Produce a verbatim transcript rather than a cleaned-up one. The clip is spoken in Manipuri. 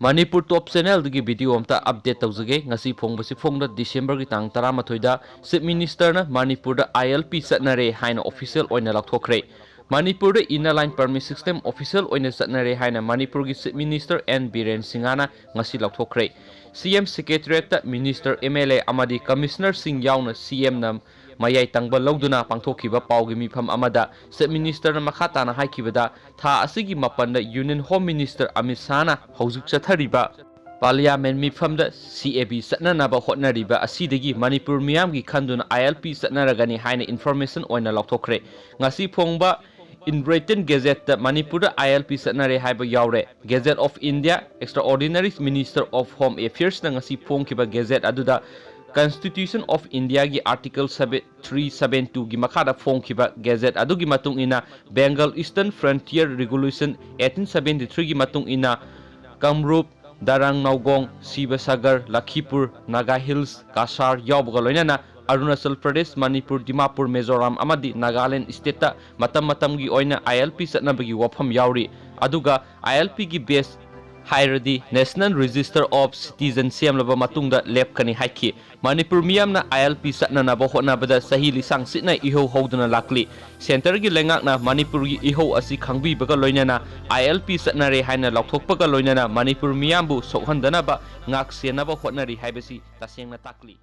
ꯃꯅꯤꯄꯨꯔ ꯇꯣꯞ ꯆꯦꯅꯦꯜꯗꯒꯤ ꯚꯤꯗꯤꯑꯣ ꯑꯝꯇ ꯑꯞꯗꯦꯠ ꯇꯧꯖꯒꯦ꯫ ꯉꯁꯤ ꯐꯣꯡꯕꯁꯤ ꯐꯣꯡꯗ ꯗꯤꯁꯦꯝꯕꯔꯒꯤ ꯇꯥꯡ ꯇꯔꯥꯃꯥꯊꯣꯏꯗ ꯆꯤꯐ ꯃꯤꯅꯤꯁꯇꯔꯅ ꯃꯅꯤꯄꯨꯔꯗ ꯑꯥꯏ ꯑꯦꯜ ꯄꯤ ꯆꯠꯅꯔꯦ ꯍꯥꯏꯅ ꯑꯣꯐꯤꯁꯤꯌꯦꯜ ꯑꯣꯏꯅ ꯂꯥꯎꯊꯣꯛꯈ꯭ꯔꯦ꯫ ꯃꯅꯤꯄꯨꯔꯗ inner line permit system official ꯑꯣꯏꯅ ꯆꯠꯅꯔꯦ ꯍꯥꯏꯅ ꯃꯅꯤꯄꯨꯔꯒꯤ ꯆꯤꯐ ꯃꯤꯅꯤꯁꯇꯔ ꯑꯦꯟ ꯕꯤꯔꯦꯟ ꯁꯤꯡꯍꯅ ꯉꯁꯤ ꯂꯥꯎꯊꯣꯛꯈ꯭ꯔꯦ꯫ ꯁꯤ ꯑꯦꯝ ꯁꯦꯀ꯭ꯔꯦꯇꯔꯤꯌꯦꯠꯇ ꯃꯤꯅꯤꯁꯇꯔ, ꯑꯦꯝ ꯑꯦꯜ ꯑꯦ ꯑꯃꯗꯤ ꯀꯃꯤꯁꯅꯔꯁꯤꯡ ꯌꯥꯎꯅ ꯁꯤ ꯑꯦꯝꯅ ꯃꯌꯥꯏ ꯇꯪꯕ ꯂꯧꯗꯨꯅ ꯄꯥꯡꯊꯣꯛꯈꯤꯕ ꯄꯥꯎꯒꯤ ꯃꯤꯐꯝ ꯑꯃꯗ ꯆꯤꯐ ꯃꯤꯅꯤꯁꯇꯔꯅ ꯃꯈꯥ ꯇꯥꯅ ꯍꯥꯏꯈꯤꯕꯗ, ꯊꯥ ꯑꯁꯤꯒꯤ ꯃꯥꯄꯟꯗ ꯌꯨꯅꯤꯌꯟ ꯍꯣꯝ ꯃꯤꯅꯤꯁꯇꯔ ꯑꯃꯤꯠ ꯁꯥꯍꯅ ꯍꯧꯖꯤꯛ ꯆꯠꯊꯔꯤꯕ ꯄꯥꯔꯂꯤꯌꯥꯃꯦꯟ ꯃꯤꯐꯝꯗ ꯁꯤ ꯑꯦ ꯕꯤ ꯆꯠꯅꯅꯕ ꯍꯣꯠꯅꯔꯤꯕ ꯑꯁꯤꯗꯒꯤ ꯃꯅꯤꯄꯨꯔ ꯃꯤꯌꯥꯝꯒꯤ ꯈꯟꯗꯨꯅ ꯑꯥꯏ ꯑꯦꯜ ꯄꯤ ꯆꯠꯅꯔꯒꯅꯤ ꯍꯥꯏꯅ ꯏꯟꯐꯣꯔꯃꯦꯁꯟ ꯑꯣꯏꯅ ꯂꯥꯎꯊꯣꯛꯈ꯭ꯔꯦ꯫ ꯉꯁꯤ ꯐꯣꯡꯕ ꯏꯟ ꯔꯤꯇꯟ ꯒꯦꯖꯦꯠꯇ ꯃꯅꯤꯄꯨꯔꯗ ꯑꯥꯏ ꯑꯦꯜ ꯄꯤ ꯆꯠꯅꯔꯦ ꯍꯥꯏꯕ ꯌꯥꯎꯔꯦ꯫ Gazette of India, Extraordinary Minister of Home Affairsꯅ ꯉꯁꯤ ꯐꯣꯡꯈꯤꯕ ꯒꯦꯖꯦꯠ ꯑꯗꯨꯗ Constitution of Indiaꯒꯤ Article seven, three seven twoꯒꯤ ꯃꯈꯥꯗ ꯐꯣꯡꯈꯤꯕ ꯒꯦꯖꯦꯠ ꯑꯗꯨꯒꯤ ꯃꯇꯨꯡ ꯏꯟꯅ, Bengal Eastern Frontier Regulation eighteen seventy threeꯒꯤ ꯃꯇꯨꯡ ꯏꯟꯅ, ꯀꯥꯃꯔꯨꯞ, ꯗꯔꯪ, ꯅꯥꯎꯒꯣꯡ, ꯁꯤꯕꯁꯥꯒꯔ, ꯂꯈꯤꯄꯨꯔ, ꯅꯥꯒꯥ ꯍꯤꯜꯁ, ꯀꯁꯥꯔ ꯌꯥꯎꯕꯒ ꯂꯣꯏꯅꯅ ꯑꯔꯨꯅꯥꯆꯜ ꯄ꯭ꯔꯗꯦꯁ, ꯃꯅꯤꯄꯨꯔ, ꯗꯤꯃꯥꯄꯨꯔ, ꯃꯤꯖꯣꯔꯥꯝ ꯑꯃꯗꯤ ꯅꯥꯒꯥꯂꯦꯟꯗ ꯁ꯭ꯇꯦꯠꯇ ꯃꯇꯝ ꯃꯇꯝꯒꯤ ꯑꯣꯏꯅ ꯑꯥꯏ ꯑꯦꯜ ꯄꯤ ꯆꯠꯅꯕꯒꯤ ꯋꯥꯐꯝ ꯌꯥꯎꯔꯤ꯫ ꯑꯗꯨꯒ ꯑꯥꯏ ꯑꯦꯜ ꯄꯤꯒꯤ ꯕꯦꯁ ꯍꯥꯏꯔꯗꯤ National Register of Citizen ꯁꯦꯝꯂꯕ ꯃꯇꯨꯡꯗ ꯂꯦꯞꯀꯅꯤ ꯍꯥꯏꯈꯤ꯫ ꯃꯅꯤꯄꯨꯔ ꯃꯤꯌꯥꯝꯅ ꯑꯥꯏ ꯑꯦꯜ ꯄꯤ ꯆꯠꯅꯅꯕ ꯍꯣꯠꯅꯕꯗ ꯆꯍꯤ ꯂꯤꯁꯥꯡ ꯁꯤꯠꯅ ꯏꯍꯧ ꯍꯧꯗꯨꯅ ꯂꯥꯛꯂꯤ꯫ ꯁꯦꯟꯇꯔꯒꯤ ꯂꯩꯉꯥꯛꯅ ꯃꯅꯤꯄꯨꯔꯒꯤ ꯏꯍꯧ ꯑꯁꯤ ꯈꯪꯕꯤꯕꯒ ꯂꯣꯏꯅꯅ ꯑꯥꯏ ꯑꯦꯜ ꯄꯤ ꯆꯠꯅꯔꯦ ꯍꯥꯏꯅ ꯂꯥꯎꯊꯣꯛꯄꯒ ꯂꯣꯏꯅꯅ ꯃꯅꯤꯄꯨꯔ ꯃꯤꯌꯥꯝꯕꯨ ꯁꯣꯛꯍꯟꯗꯅꯕ ꯉꯥꯛ ꯁꯦꯟꯅꯕ ꯍꯣꯠꯅꯔꯤ ꯍꯥꯏꯕꯁꯤ ꯇꯁꯦꯡꯅ ꯇꯥꯛꯂꯤ꯫